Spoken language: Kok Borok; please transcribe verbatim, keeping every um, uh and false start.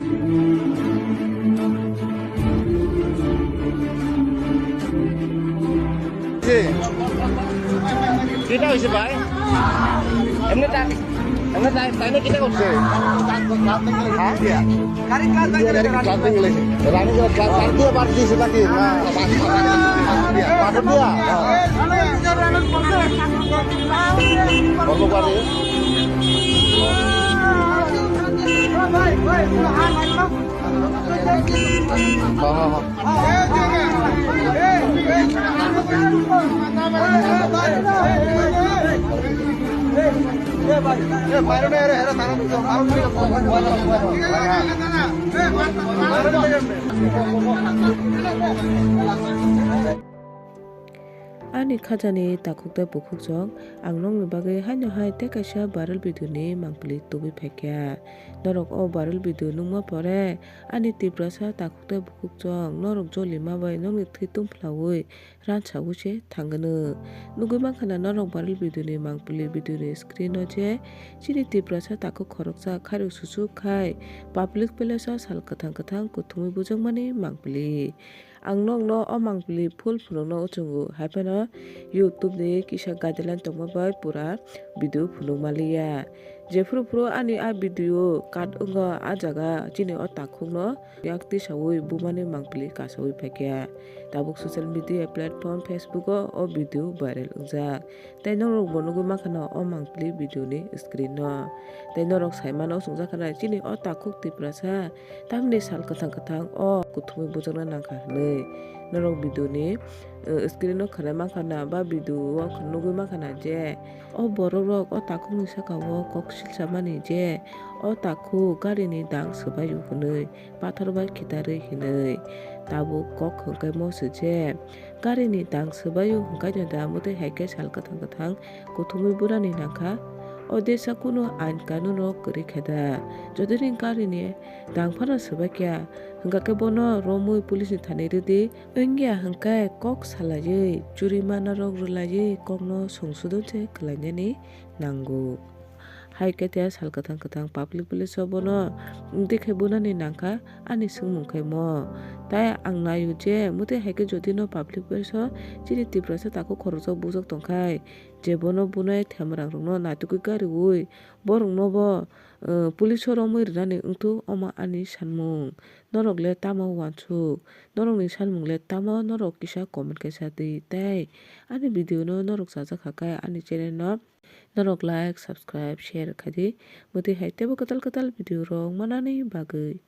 কি? কিটা হইছে ভাই? এমনি তা-, এমনি তাই, তাই না কিটা করছে? হ্যাঁ? গাড়ি ক্লাস ব্রেক গাড়ি ক্লাস ব্রেক লেগেছে। রানিং করে ক্লাস ব্রেক দিয়ে বাদ দিয়েছে নাকি? না, পাথর দিয়া? হ্যাঁ। কত পারে? হ্যাঁ, হ্যাঁ, হ্যাঁ। Ani khajani takhuk tei bukhuk chwng, ang nokni bagwi haino hai tei kaisa viral video ni mangpili tubui phaikha. Norok o viral video nukma pore, ani Tiprasa takhuk tei bukhuk chwng, norok jolima bai nokni thwi tungphlaui ransaui se thangano. Nugui mankha na norok viral video ni mangpili video ni screen o je chini Tiprasa takhuk khoroksa khairok suchuk khai public place o sal kwthang kwthang kuthumui bujakmani mangpili. Ang nokno o mangpili full phunukno uchungo, hai phano YouTube ni kisa guideline tongma bai pura video phunukma liya. Jephru phuru ani a video cut wngo, a jaga chini o takhukno yak tisaui bumani mangpili kasaui phaikha. Tabuk social media platform Facebook o o video viral wngjak. Tei norok bo nugui mankha na o mangpili video ni screen no. Tei norok sai mano, o chwngjak kha na chini o takhuk Tiprasa tamni sal kwthang kwthang o kuthumui bujakna nangkha hwnwi. Norok video ni, eh, screen o khwnai mankha na ba video o nugui mankha na je o borok rok o takhuk ni saka o kok silsa mani je o takhuk gari ni dang swbaio hwnwi, pathor bai khitarwi hwnwi. Tabuk kok hwnkhe mo se je gari ni dang swbaio hwnkhe no da, mwtwi hai khe sal kwthang kwthang kuthumui burani nangkha. O desa kunu ain kanun rok kwrwi khe da? Jodi ni gari ni dang phano swbai kha, hwnkha khe bono romwi police ni thani rwdi. Wngya hwnkhe kok salaiwi, jurimana rok rwlaiwi kokno songsodon se kwlainani nango. Hai khe te sal kwthang kwthang public place o bono dikhe bunani nangkha ani swngmung khe mo. Tai ang naio je mwtwi hai khe jodi no public place o chini Tiprasa takhuk khoroksa bujak tongkhai, je bono bunai themrang rokno naitugwi gariui borokno bo, eh, police o romwi rwnani wngthuk, omo ani sanmung. Norok le tamo uansuk? Norokni sanmung le tamo? Norok kisa comment khe sa di tei ani video no norok chajak kha khe ani channel no norok like, subscribe, share khai di. Mwtwi hai teibo kwtal kwtal video rok manani bagwi.